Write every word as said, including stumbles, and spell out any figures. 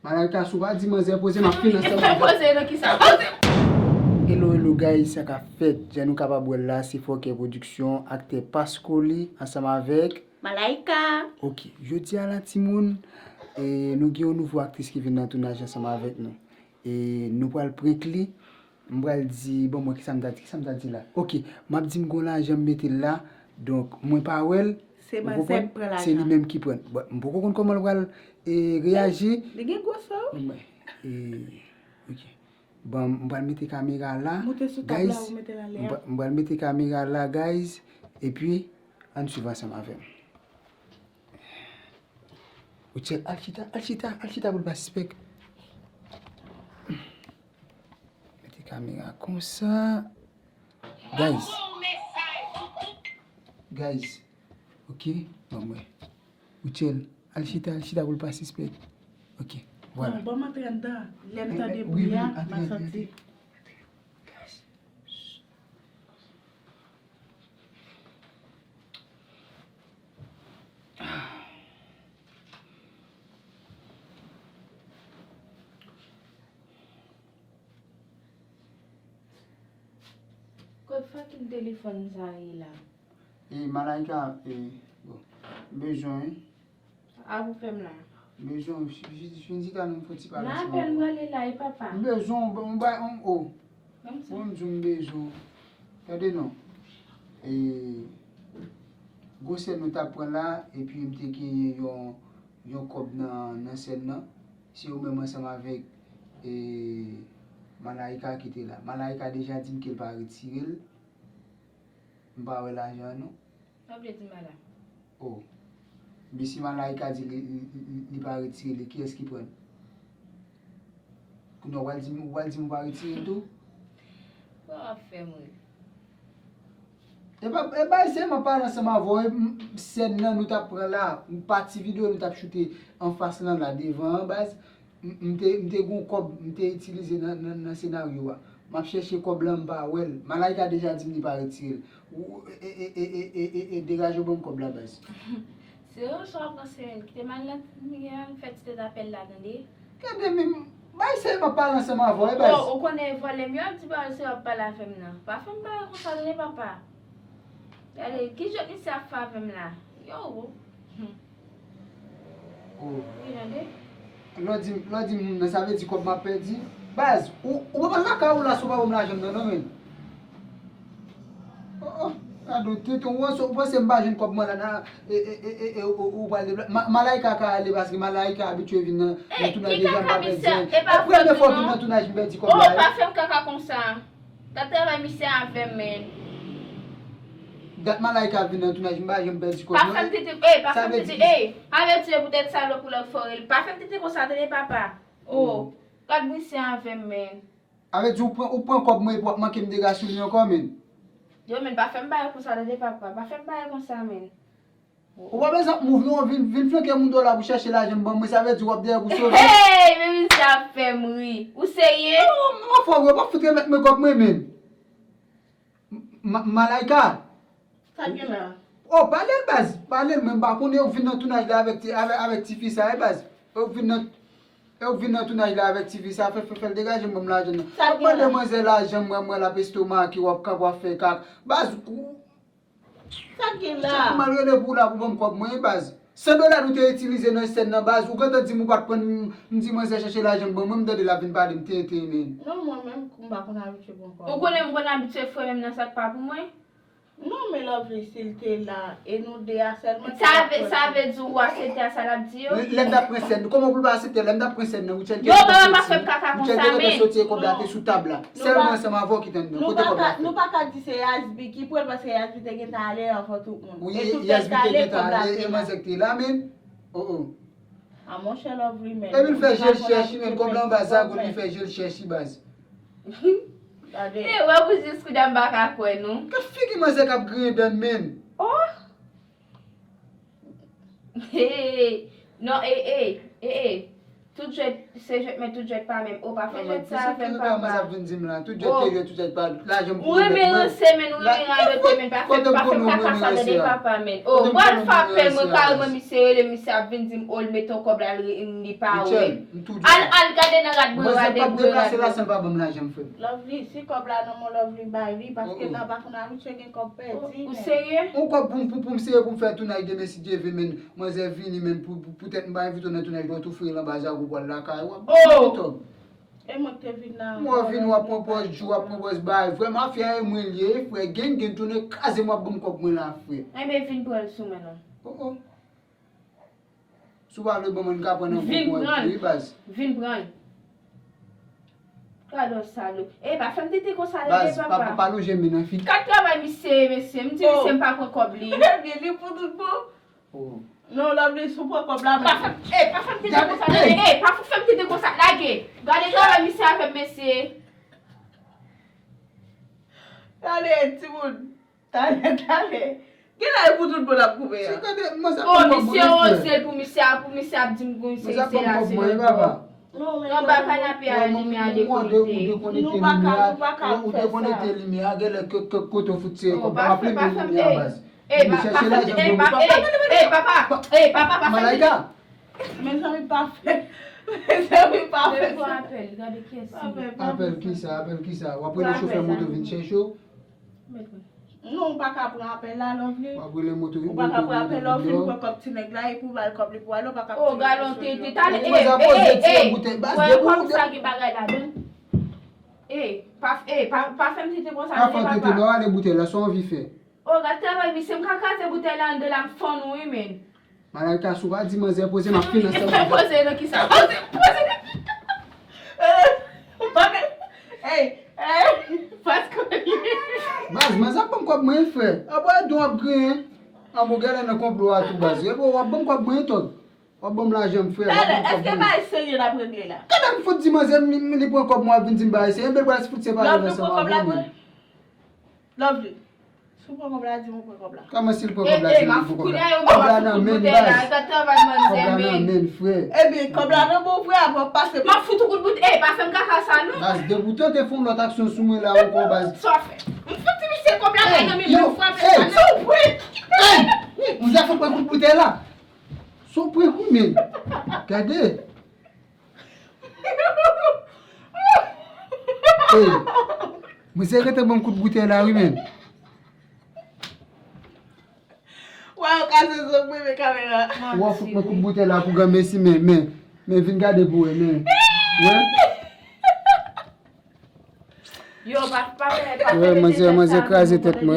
Malaika, si w pa di manzè poze, m ap fin ansanm avè w. Poze nan kisa? Poze! Hello, hello guys, sa k ap fèt? Jan nou kapab wè l la, se Fòkè Production, aktè Pascoli, ansanm avèk Malaika. Ok, jodi a la timoun, e, nou gen yon nouvo aktris ki vin nan tounaj ansanm avèk nou. E nou pral prank li. M pral di, bon, mwen, kisa m ta di, kisa m ta di la? Ok, m ap di m gon lajan m mete l la, donk mwen pa wè l. Se manzè k pran lajan. Se li menm ki pran l. Bon, m poko konn kòman l pral, e, reyaji. Li gen gwosè wi. E, ok. Bon, m pral mete kamera la. Moute sou tab la, guys, ou mete l anlè a. M pral mete kamera la, guys. Epi, ann swiv ansanm avè m. Rutshelle, al chita, al chita, al chita pou l pa sispèk. Mete kamera konsa. Guys. Guys. Ok, bon, mwen. Rutshelle, al chita, al chita pou l pa sispèk. Ok, vwala. Bon, ban m antre anndan. Lè m tande bri a, m a santi. Guys. Kot fucking telefòn sa ye la? E Malaika, e, bon, bezwen, wi. A pou fè m la. Bezwen, fi-, fi-, fin di ka nou fon ti pale ansanm. Nan apèl m prale la, e papa. M bezwen, m ba, m, o. Bon, m di w m bezwen. Tande non. E, gwo sèn nou t ap pran la, epi m te genyen yon, yon kòb nan, nan sèn nan. Se ou menm ansanm avèk, e, Malaika ki te la. Malaika deja di m ke l pa retire l. M pa wè lajan an non. Sa vle di, madanm? Oh. Men si Malaika di li, li, li, li pa retire li, kiyès ki pran l? Kounye a, w pral di m, w pral di m ou pa retire l tou? Sa w ap fè m ri? E pa, e pa eseye m ap pale ansanm avè w, e, m, sèn nan nou t ap pran la, pati videyo nou t ap choute anfas lan la, devan an, baz. M, m te, m te gon kòb, m te itilize nan, nan, nan senaryo a. M ap chèche kòb lan, m pa wè l. Malaika deja di m li pa retire l. Ou, e, e, degaje w ban m kòb la, baz. Se yon swa w ap ranse menm. Kite m al nan, al fè ti tèt apèl la, tande. Gade, men, bay se m ap pale ansanm avè w, e baz. Oh, ou konnen vòlè m yo ap di bagay se w ap pale avè m nan. Pa fè m bagay konsa, tande, papa. Gade, ki jwèt misye ap fè avè m la? Yo, oh. Hmm. Oh. Wi, tande. Lè w di, lè w di moun nan, sa vle di kòb m ap pèdi? Baz, ou, ou pa lakay ou la si w pa ban m lajan m nan, non, men. Oh, oh. Gade w tenten, ou panse, ou panse m pa jwenn kòb mwen la nan, e, e, ou, ou pral deplase. Ma-, Malaika ka ale paske Malaika abitye vin nan, nan tounaj deja, m pa pèdi anyen. E premye fwa w vin nan tounaj, m pèdi kòb la. Oh, pa fè m kaka konsa. Gad travay misye avè m, men. Dat Malaika vin nan tounaj, m pa janm pèdi kòb mwen. Pa fè m tete, ey, pa fè m tete, ey. Avèti yo poutèt sa lòt pou lòt fò rele. Pa fè m tete konsa, tande papa. Oh, gad misye avè m, men. Avèti ou pran, ou pran kòb mwen epi w ap manke m de gasolin ankò, men. Yo, men, pa fè m bagay konsa, tande papa. Pa fè m bagay konsa, men. Ou pa bezwen ap mouv non, vin, vin flanke moun do la pou chèche lajan m ban mwen, sa vle di w ap dèyè pou sove. Hey, men misye ap fè m ri. Ou serye? Non, m ap fè w ri, w p ap fout remèt mwen kòb mwen, men. Ma-, Malaika. Sa gen la? Oh, pale l baz, pale l, mwen m pa konnen, ou vin nan tounaj la avèk ti, avèk, avèk tifi sa, e baz. Ou vin nan, ou vin nan tounaj la avèk tifi sa, fè, fè, fè l degaje m ban m lajan nan. Sa gen la? Ou pale manzè lajan m, mwen, mwen l ap estomake, w ap kanpe, w ap fè kaka. Baz, ou, Sa k gen la? Sa pou m al rele pou w la pou ban m kòb mwen, wi, baz. San dola nou te itilize nan sèn nan, baz. Ou gentan di m ou pa t pran, m, m di manzè chèche lajan m ban mwen, m tande l ap vin pale m tenten, men. Non, mwen menm, m pa konn abitye pran kòb. Ou konnen m konn abitye frè menm nan sa k pa pou mwen? Non, men Lovely, si l te la, e nou de a sèlman ki t ap pran. Sa vle, sa vle di ou aksepte a sa l ap di yo? Lè, lè m t ap pran sèn, kòman pou l pa aksepte? Lè m t ap pran sèn nan, Rutshelle te gentan soti, Rutshelle te gentan soti e kòb la te sou tab la. Sèlman ansanm avè w ki t anndan. Kote kòb la fèt? Nou pa ka di se Yasby ki pran l, paske Yasby te gentan ale anvan tout moun. Wi, e Yasby te gentan ale, e manzè k te la, men. Oh, oh. A monchè, Lovely, men. Epi l fè je l chèchi, men. Kòb la anba zago, li fè je l chèchi, baz. Gade. E, wè, pou jis kounye a m pa ka kwè, non. Gad figi manzè k ap griyen dan l, men. Oh! Hey, non, e, e, e, e. Tout jwèt, se jwèt, men tout jwèt pa menm. O, pa fè jwèt sa avè m, papa. Sa vin di m la, tout jwèt te jwèt, tout jwèt pa. Lajan m pou remèt mwen. Ou renmen ranse, men, ou renmen radote, men, pa fè m, pa fè m kaka sa, tande, papa, men. O, m pral frape l, mwen, kareman, misye rele, misye ap vin di m, o, l mete yon kòb la, li pa wè. Al, al gade nan rad mwen, rade pou rad mwen. Mwen, se pa deplase la, san l pa ban m lajan m, frè m. Lovely, si kòb la nan men w, Lovely, bay li, paske nan pa konn abitye gen kòb pèdi, men. Ou serye? Yon kòb pou m, pou, pou m serye, pou m fè tounaj demen, si Dye vle, men. Manzè vini, men, pou, pou, poutèt m pa envite w nan tounaj, lè w tou fre l anba zago, pral lakay ou, w ap ban m tòg. E mwen k te vin la. Mwen vin, w ap pran pòz Djou, w ap pran pòz bay. Vrèman, afè a e mwen l ye, frè. Gen, gen tounen kraze m, w ap ban m kòb mwen la, frè. Enben, vin pran l sou men non. O, o. Si w pa vle ban mwen, n ka pran nan gwo pwen tou, wi, baz. Vin pran l. Gade yon salo. Ey, pa fè m tete konsa, tande, papa. Baz, pa, pa, pa lonje men nan fi. Kat travay misye ye, mesye. M di misye m pa pran kòb li. Ebyen, li pou tout bon. Oh. Non, Lovely, si w pran kòb la, men. Pa fè m, ey, pa fè m tete konsa, tande. Ey, pa fout fè m tete konsa, lage. Gade travay misye avè m, mesye. Gade, timoun. Talè, talè. Genlè e pou tout bon ap koupe a. Se gade, mwen sa pa m kòb mwen, frè. O, misye oze pou misye a, pou misye ap di m gon se, se la, se la. Anba kanape a, limyè a dekonekte. Nou pa ka, nou pa ka fè sa. Ou dekonekte limyè a, genlè ke, ke kote w fout se kòb, pa raple men limyè a, baz. Ey, pa, pa fè m, ey, pa, ey, ey, papa, ey, papa, pa fè m. Malaika. Mezanmi, pa fè, mezanmi, pa fè sa. Apèl, gade kiyès ki. Apèl kisa, apèl kisa? W ap rele chofè moto vin chèche w? Non, ou pa ka pran apèl la, Lovely. W ap rele moto, moto vin deyò. Ou pa ka pran apèl, Lovely, pou pran kòb ti nèg la, epi w ba l kòb li pou ale, ou pa ka pran. O, galon tete, talè, ey, ey, ey, ey, wè kòm sa gen bagay ladan. Ey, pa, ey, pa, pa fè m tete konsa, tande, papa. Pa fè tete, non, ale boutèy la, sa w anvi fè? O, gad travay, misye, m ka kraze boutèy la anndan la, m fann ou, wi, men. Malaika, si w pa di manzè poze, m ap fin ansanm avè w. Poze nan kisa? Poze, poze. Ey, ey, pas kote. Baz, manzè ap ban m kòb mwen, frè. Anbo, e don ap griyen. Anbo, genlè nan konplo a tou, baz. Epi w ap ban m kòb mwen, tòg. W ap ban m lajan m, frè. W ap ban m kòb mwen. Talè, èske bagay serye n ap regle la? Gade m fout di manzè, m, m, li pran kòb mwen, ap vin di m bagay serye. Enben, pral fout separe nou ansanm avè w, men. Lovely. Si w pran kòb la, di m ou pran kòb la. Kòman si l pran kòb la, di m li pran kòb la? Kòb la nan men l, baz. Kòb la nan men l, frè. Ebyen, kòb la nan men w, frè, apre w ap pase. M ap fout ou kout bout, ey, pa fè m kaka sa, non. Baz, depi w tante fè yon lòt aksyon sou mwen la ankò, baz. Sa w fè? M fout ti misye kòb la, bay nan men l, frape sa, non. Ey! Ey! Ou ja fè pran kout boutèy la. Sa w pran kou, men. Gade. Ey, mwen se rete ban m kout boutèy la, wi, men. Waw, ka se zòt mwen, men kamera. Ou a fout mwen kout boutèy la pou granmesi, men, men, men vin gade pou wè, men. Wè? Yo, pa, pa fè, pa fè tete sa, manzè kraze tèt mwen.